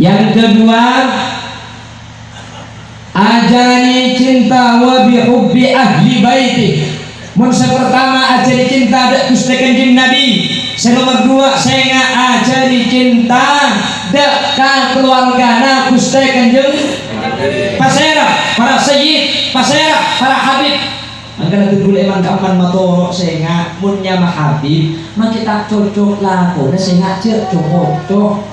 Yang kedua, ajari cinta wa bi hubbi ahli baiti. Mon sè partama, ajari cinta dâ' Ghustè Kanjeng Nabi. Sè nomer duwâ', sènga' ajari cinta dâ' ka kalowargana Ghustè Kanjeng. Pasèra para sayyid, pasèra para habib. Mangkana dhul ghulâ èman-ka'emman matoro' sènga', mon nyama Habib, mangkè ta' cocok lakona sènga' jâ' co-ngoco.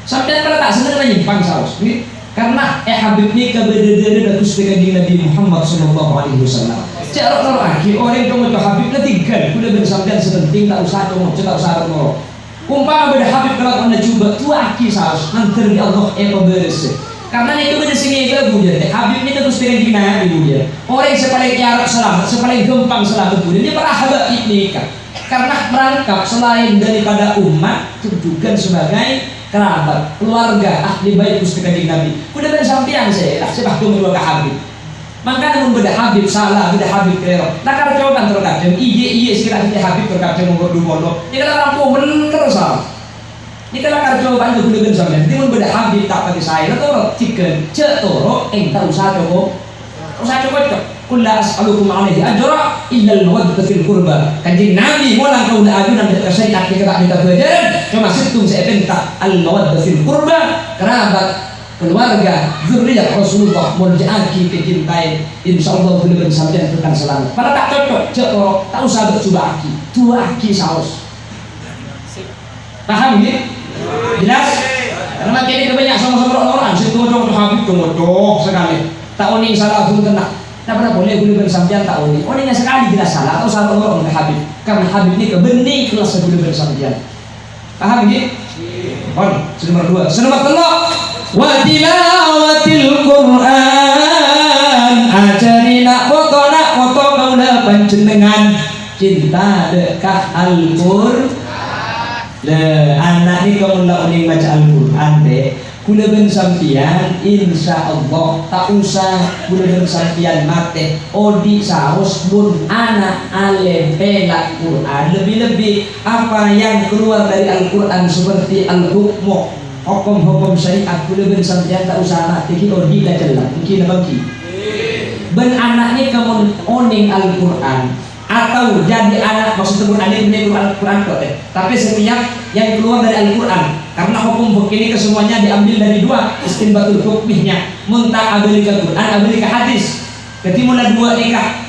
Sampèyan pernah ta' senneng nyimpang saos, ngghi? Karna è Habib nèka bâdâ dârâna Ghustè Kanjeng Nabi Muhammad sallallahu alaihi wasallam. Jâ' ro'-noro'aghi orèng co-ngoco Habib la tinggal, ghulâ bân sampèyan sè penting ta' osa co-ngoco, ta' osa ro'-noro'. Umpama bâdâ Habib kalakowanna jhubâ', du'aaghi saos, mandhâr bi' Allah èpabârâs. Karna nèka bâdâ sè ngèbâ, Bu, jâ. Habib nèka Ghustè Kanjeng Nabi, Bu, jâ. Orèng sè palèng èarep salamet, sè palèng ghâmpang salamet, Bu, jâ. Nèka para habib nèka. Karna merangkap selain daripada umat, jhughân sebagai kerabat, keluarga, ahli bait Ghustè Kanjeng Nabi. Kaulâ bân sampèyan sè, sè pas dhu-madhuwâ ka habib. Mangkana mon bâdâ habib sala, bâdâ habib kèro, lakar cobâ terkadang, iyâ, iyâ, sè kèra dhâddhi habib terkadang nomor dhu polo. Nèka la rampong bhender sala. Nèka lakar cobâ kaulâ bân sampèyan. Dhâddhi mon bâdâ habib ta' patè saè, la toro', jhughân, jhâ' toro', èntar usaha coko-, usaha cocok. "Qul la as'alukum alaihi ajra illal mawaddata fil qurba." Kanjeng Nabi molang kaulâ ajunan dâ' ka syariat nèka ta' mènta bhâjârân, coma sèttong sè èpènta, al mawaddata fil qurba, kerabat, keluarga, dzurriyyah Rasulullah, molja'aghi, ècintaè, insyaallah kaulâ bân sampèyan bhâkal salamet. Padâ ta' cocok, jhâ' toro', ta' usa bâ'-jubâ'âghi, du'aaghi saos. Paham, ghi? Jelas? Karna kènè' bânnya' soma-soma ro'-noro'an, sè ngoco-ngoco habib, ngoco sakalè. Ta' onèng sala bhunten, ta'. Napa polè kaulâ bân sampèyan ta' onèng. Onèngnga sakalè jelas sala, ta' usa ro'-noro'an ka habib. Karna habib nèka bânnè kellas kaulâ bân sampèyan. Paham, ghi? Pon, sè nomer dua. Sè nomer tello', "Wa tilawatil Qur'an." Ajhâri na' poto, na' poto kaulâ panjhennengngan cinta dâ' ka Al-Qur-, Lè, ana' nèka mon la onèng maca Al-Qur'an, tè, kaulâ bân sampèyan, insyaallah, ta' usa kaulâ bân sampèyan matè, odi' saos mon ana' alèm pèla' Qur'an, lebbi-lebbi apa yang keluar dari Al-Qur'an seperti al-hukmu, hokom-hokom syariat, kaulâ bân sampèyan ta' usa matè, ghi' odi' la cella', èngghi napa èngghi? Bân ana' nèka mon onèng Al-Qur'an, atau jadi anak, maksud Al-Qur'an ini benar Al-Qur'an kok, eh. Tapi setiap yang keluar dari Al-Qur'an, karena hukum fikih ini kesemuanya diambil dari dua, istinbatul hukmihnya. Mun ta' abâli ka Qur'an, abâli ka hadis. Jadi mula dua nikah.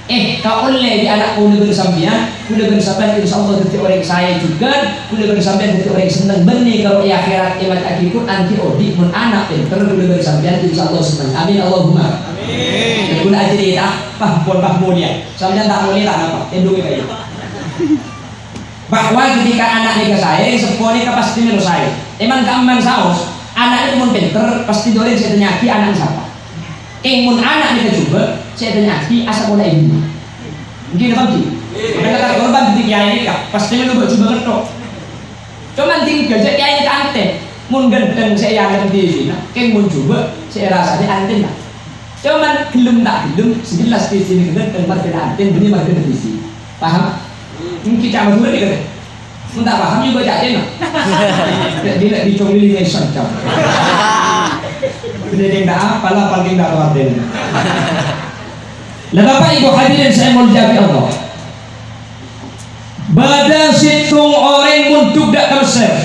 Eh, kaollè di anak kaulâ bân sampèyan, kaulâ bân sampèyan insyaallah dhâddhi orèng saè jhughân, kaulâ bân sampèyan dhâddhi orèng senneng bânnè karo è akhèrat, è maca'aghi Qur'an, ghi' odi' mon ana' pènter, kaulâ bân sampèyan insyaallah senneng. Amin, Allahumma. Amin. Kaulâ acarèta, pas pon pas molèya. Sampèyan ta' molè ta' napa, èndungè ka'dinto. Bahwa ketika ana' nèka saè, rèng seppo nèka pastè mèlo saè. Èman-ka'emman saos, ana' nèka mon pènter, pastè dhâddhi orèng sè ètanya'aghi ana'na sapa. Kèng mon ana' nèka jhubâ', sè ètanya'aghi asapolè èngghi. Èngghi napa èngghi? Mangkana ta' korban dhâddhi kèyaè nèka, pastè mèlo bâ' jhubâ' ngettok. Coma dhing ghâjâ kèyaè nèka antèn. Mon ghântheng sè èalem dhâddhina, kèng mon jhubâ' sè èrasaè antènna. Coma ghellem ta' ghellem, sè jelas dhâddhina ghântheng marghâna antèn, bânnè marghâna dhâddhi. Paham? Èngghi ca' Madhurâ nèka, tè? Mon ta' paham, jhubâ' ca' tèna. Nek dina dicong lili ngesan, cam. Bânnè kèng ta' apal, apal kèng ta' tao artèna. Lah, Bapak Ibu hadirin sè èmoljâ'aghi Allah. Bâdâ sèttong orèng mondhuk dâ' ka Messèr.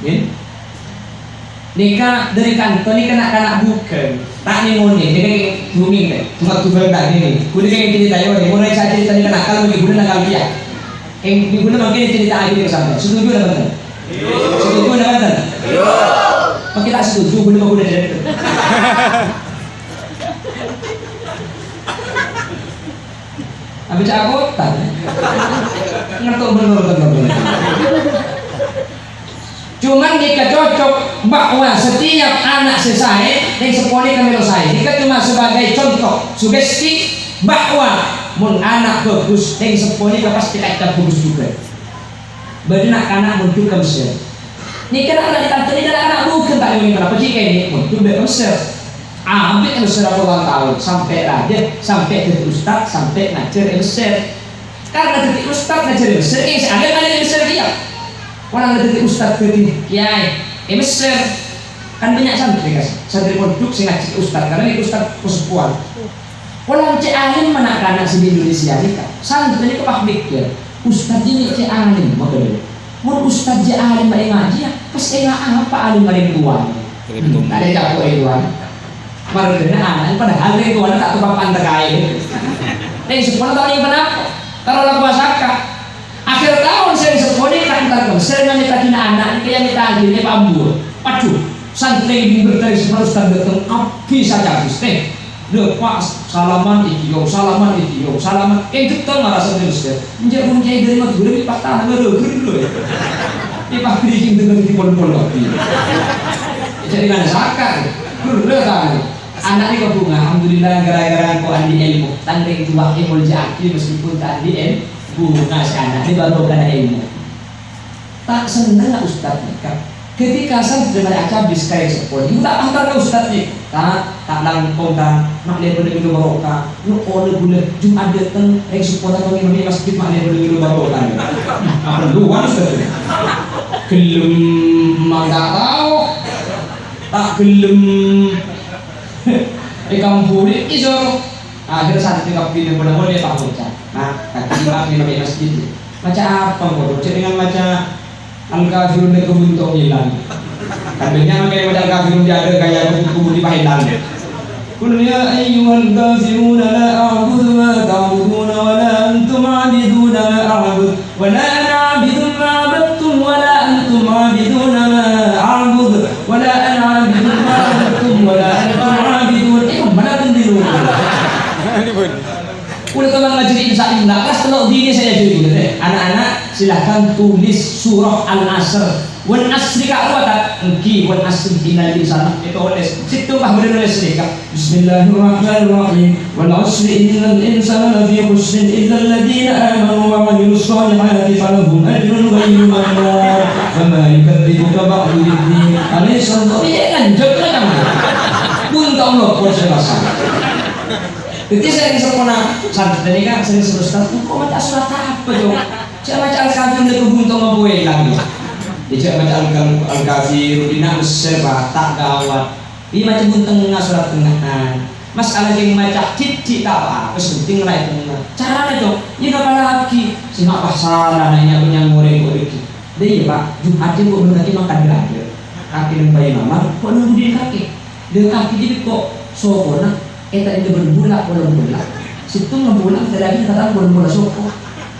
Ngghi. Nèka dhâri kanto nèka na'-kana' bhungkèng. Ta' nèng-onèng, nèka nèng bhungkèng, tè. Coma tubâng ta' nèng. Kaulâ kèng carèta, yâ, mon rèng sè carèta nèka nakal, mangkèn kaulâ nakal kèya. Kèng kaulâ mangkèn carèta'aghi ka sampèyan. Setuju napa bhunten? Setuju napa bhunten? Mangkèn ta' setuju, kaulâ mangkèn dhâddhi. Abis ca'na kota. Ngettok bhender, bhender, bhender. Coma nèka cocok bahwa setiap ana' sè saè, rèng seppo nèka mèlo saè. Nèka coma sebagai contoh, sugesti bahwa mon ana' bhâghus, rèng seppo nèka pastè ka'dinto bhâghus jhughân. Bâdâ na'-kana' mondhuk ka Messèr. Nèka na'-kana' nèka na'-kana' bhungkèng ta' nèng-onèng ponapa, cè' kènè' mondhuk dâ' ka Messèr. Abit è Messèr polowan taon, sampè' rajâ, sampè' dhâddhi ustad, sampè' ngajhâr è Messèr. Karna dhâddhi ustad ngajhâr è Messèr, kèng sè alèm-alèm è Messèr kèya. Polana dhâddhi ustad dhâddhi kèyaè è Messèr. Kan bânnya' santrè, kas-, santrè mondhuk sè ngajhi ustad, karna nèka ustad kaseppowan. Polana cè' alèm na'-kana' sè di Indonesia nèka. Santrè nèka pas mèkkèr, "Ustad jiyâ cè' alèm, makana. Mon ustad jiyâ alèm ma' ènga' jiyâ, pas ènga' apa alèm marèng towa?" Jadi Hmm, betul. Tadâ' ècapo' rèng towana. Marghâna ana', padahal rèng towana ta' teppa' pantekaè. Rèng seppona ta' onèng ponapa. Karo la kowasa ka. Akhir taon sè seppo nèka èntar ka Messèr, nèka mènta dina ana' nèka, ya mènta adhina pa' ambu. Waduh, santrè bhender dhâri seppo ustad dâteng abis aca abis, tè. Lha, pas salaman iki yo, salaman iki yo, salaman. Kèng ghettong marasa Messèr. Enjâ' mon kèyaè dhâri Madhurâ, pas tanah lho, lho, lho. Pas bridging dengan di pon-pon lagi. Jadi nggak ada zakat. Ghulâ tao. Ana' nèka bhunga, alhamdulillah, gara-gara engko' andi' èlmo. Tang rèng towa èmoljâ'aghi meskipun ta' andi' èlmo. Bhunga sè ana' nèka barokana èlmo. Ta' sennengnga ustad nèka. Ketika santrè marè acabis ka rèng seppo, nèka ta' antar ka ustad nèka. Ta', ta' langkong, ta', ma' lèbât nèka barokah. Nyo'ona ghulâ, Jum'at dâteng, rèng seppo ta' ngimami masjid ma' lèbât nèka barokah. Apa luar ustad? Ghellem mangga tao. Ta' ghellem èkambhuri, iso. Akhir santrè kabbhi nèng pola molè Pak Bocah. Nah, tadi Pak nèng masjid. Maca apa engko'? Cè' dengan maca Al-Kafirun nèng kebun tong ilang. Kan bânnya' maca Al-Kafirun di ada gaya kubu di Pahilan. قل يا أيها الكافرون لا أعبد ما تعبدون ولا أنتم عابدون ما أعبد ولا أنا عابد ما عبدتم ولا أنتم عابدون ما أعبد ولا أنا عابد ما عبدتم ولا أنتم عابدون. Eh, mana pun di luar. Udah teman ngaji insya Allah, kelas telok dini saya dulu deh. Anak-anak, silahkan tulis surah Al-Asr. Wal asri ka' kuwata, èngghi, wal asri innal insana, ètulis. Sèttong pah bâdâ nulis nèka. Bismillahirrahmanirrahim. Wal asri innal insana lafi khusrin illa alladhina amanu wa amilus shalihati falahum ajrun ghairu mamnun. Wa ma yukadzibuka ba'du biddin. Alaysa Allahu, iyâ, lanjut lah kamu. Pun ta' Allah, pun saya rasa. Dhâddhi sè sempurna, santrè nèka sè terus, "Ustaz, engko' maca surat apa, Cong?" "Cè' maca Al-Kafirun, lha bunto ngopo èlang." Dhâddhi maca Al-Kaf-, Al-Kafirun, dina Messer, Pak, ta' gawat. Iyâ maca buntengnga surat tengnga'an. Masalah kèng maca cicci' ta' apa-apa, sè penting la ètengnga. Carana, Cong, iyâ apalagi sè ma' pas sala nanya-nanya orèng kok dhâggi'. Dhâ iyâ, Pak, Jum'at kok bân kakè makan dâ'-adâ'. Kakè nèng paimaman, kok nunggu dhin kakè. Dâ' kakè dhâggi' kok sokona, ètarèna bân bulâ polong bulâ. Sèttong bulâ, ètarèna katang polong bulâ soko.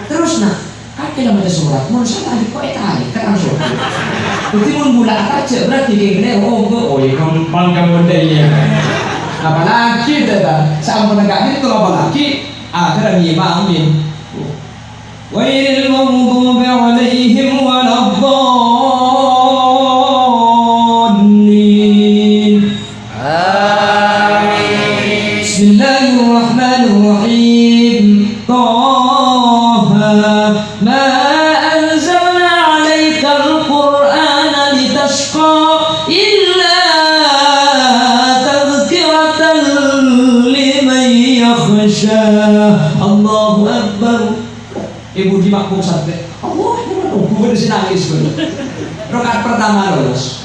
Terros, na, kakè la maca sorat, mon sala dhâggi' kok ètarè katang soko. Dhâddhi mon bulâ atajhâ', berarti kèng kènè' obâ, oh, iyâ, ghâmpang kabbhi, iyâ. Apalagi, ta, ta, saamponna ka'dinto, apalagi, akhèrra ngimamin. غير المغضوب عليهم ولا الضالين. آمين. بسم الله الرحمن الرحيم. طه. ما أنزلنا عليك القرآن لتشقى إلا تذكرة لمن يخشى. الله أكبر. Ibu di makmum santrè. Allah, Allah, Allah, Allah, sè nangis, Bu. Rakaat pertama lolos.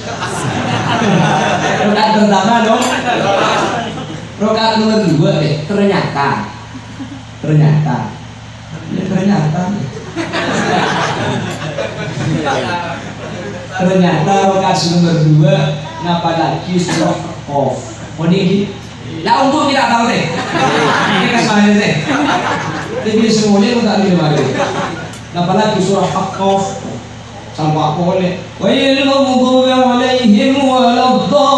Rakaat pertama lolos. Rakaat nomor dua, eh, ternyata. Ternyata. Ya, ternyata. Ternyata rakaat nomor dua, ngapalaghi surah Qaf. Moni, Di? La, ongghu kita tao, tè. Ini kasih tè. Tapi semua ini tak ada mari. Apalagi surah Qaf. Sampai polè. غير المغضوب عليهم ولا الضالين.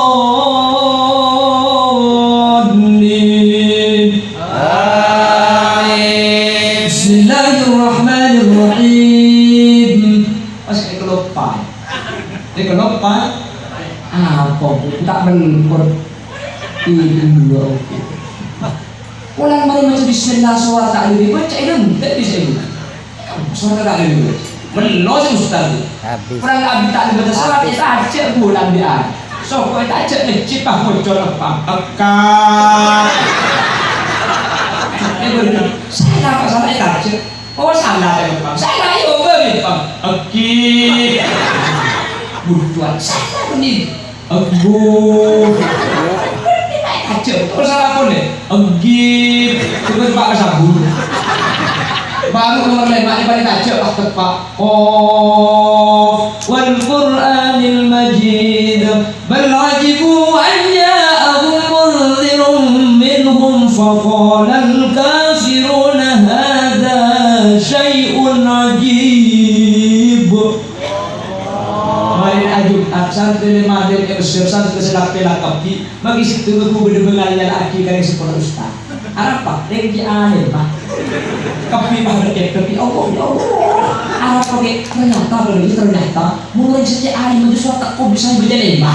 آمين. بسم الله الرحمن الرحيم. Pas èkaloppaè. Èkaloppaè. Apa? Ta' melpon. Itu dua. Polana marè maca bismillah, sorat ta' lèbât, ca'na enḍâ' bisa. Sorat ta' lèbât. Mello sè ustad. Habis. Polana abdhi ta' lèbât sorat, habis. Ètajhâ' bulan di'an. Soko ètajhâ' ngejjhit pas ngocor apa? Eka. Sala, Pak, sala ètajhâ'. Oh, sala, Pak. Sala, iyâ, Pak. Eki. Buduan. Sala, Pak. Abu. Aja, terus apa pun deh? Agib. Terus Pak Sabun. Baru nomor lima, ini paling aja, Pak, Pak. Qaf. Wal Qur'anil Majid. Bal ajibu an ja'ahum munzirun minhum faqalal kafiruna hadza syai'un ajib. Marèna Jum'at, santrè lèma dèn è Messer, santrè sè la-, pèlak kabbhi, maghi sèttong ghu bâdâ bângal nyala'aghi ka rèng seppo ustad. Arapa? Rèng ghi' alèm, Pak. Kabbhi, Pak, berkepet, "Ya Allah, ya Allah." Arapa, Kè? Ternyata, Pak, ternyata, mon rèng sè cè' alèm aja sowat ta' kok bisa baca lèma.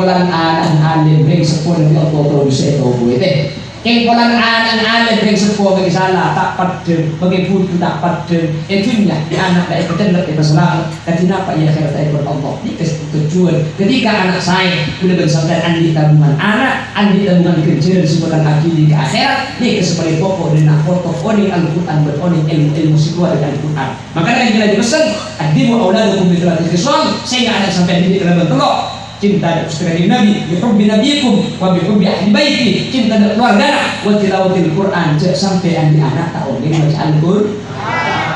Polana ana' alim rèng seppo nèka oto-oto bisa ètobuwi, tè. Kèng polana ana' alim rèng seppo mangkè sala ta' peddhâng, mangkè budhu ta' peddhâng. È dhunnya, ana' la èpacellep, èpasalamet. Kadhi napa è akhèrattèpon Allah? Nèka sè tojjhuwân. Ketika ana' saè, kaulâ bân sampèyan andi' tabungan ana', andi' tabungan ghânjhârân sè bhâkal aghili ka akhèrat, nèka sè palèng poko' dhâri na' poto, onèng Al-Qur'an bân onèng èlmo-èlmo sè kalowar dhâri Al-Qur'an. Mangkana Kanjeng Nabi pèssèn, "Addibu auladakum bi thalathati khisal," sèngghâ ana' sampèyan didik kalabân tello'. Cinta dâ' Ghustè Kanjeng Nabi, "Bi hubbi nabiyyikum wa bi hubbi ahli baiti," cinta dâ' kaluwargana, "wa tilawatil Qur'an," jhâ' sampè' andi' ana' ta' onèng maca Al-Qur'an.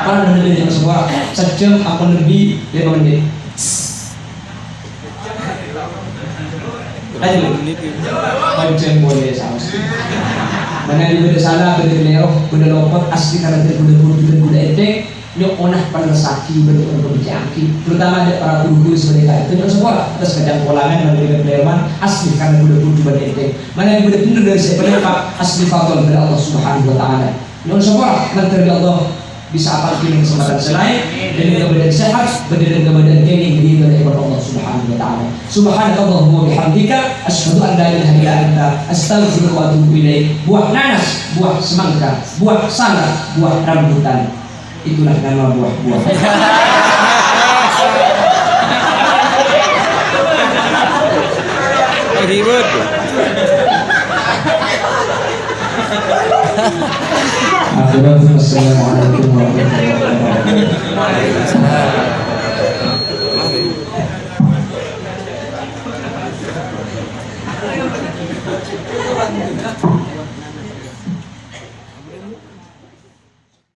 Para nabi yang sebuah sajjhâm apa lebbi lèma mennit. Ayo. Panjang boleh sama. Mangkana bâdâ sala, bâdâ kalèro, bâdâ lopot, asli karana bâdâ budhu-budhu, bâdâ budhu ènthèng. Nyo'ona pellessaghi bân nyo'ona pabheca'aghi, terutama dâ' para ghu-ghu sè bâdâ è ka'dinto. Nyo'on sapora, atas kacangkolangan bân bâdâ kaleman asli karana bâdâ budhu bân ènthèng. Mangkana bâdâ bhendher dâri sè palèng, Pak, asli fadl dâri Allah Subhanahu wa Ta'ala. Nyo'on sapora, mandhâr dâri Allah bisa apalagi nèng kesempatan sè laèn, dâlem kabâdâ'ân sehat, bân dâlem kabâdâ'ân kèngèng ridhâna Allah Subhanahu wa Ta'ala. Subhanakallahumma wa bihamdika, asyhadu an la ilaha illa anta, astaghfiruka wa atubu ilaik. Buah nanas, buah semangka, buah salak, buah rambutan. Itulah nama buah-buah. Ribut. Assalamualaikum warahmatullahi wabarakatuh.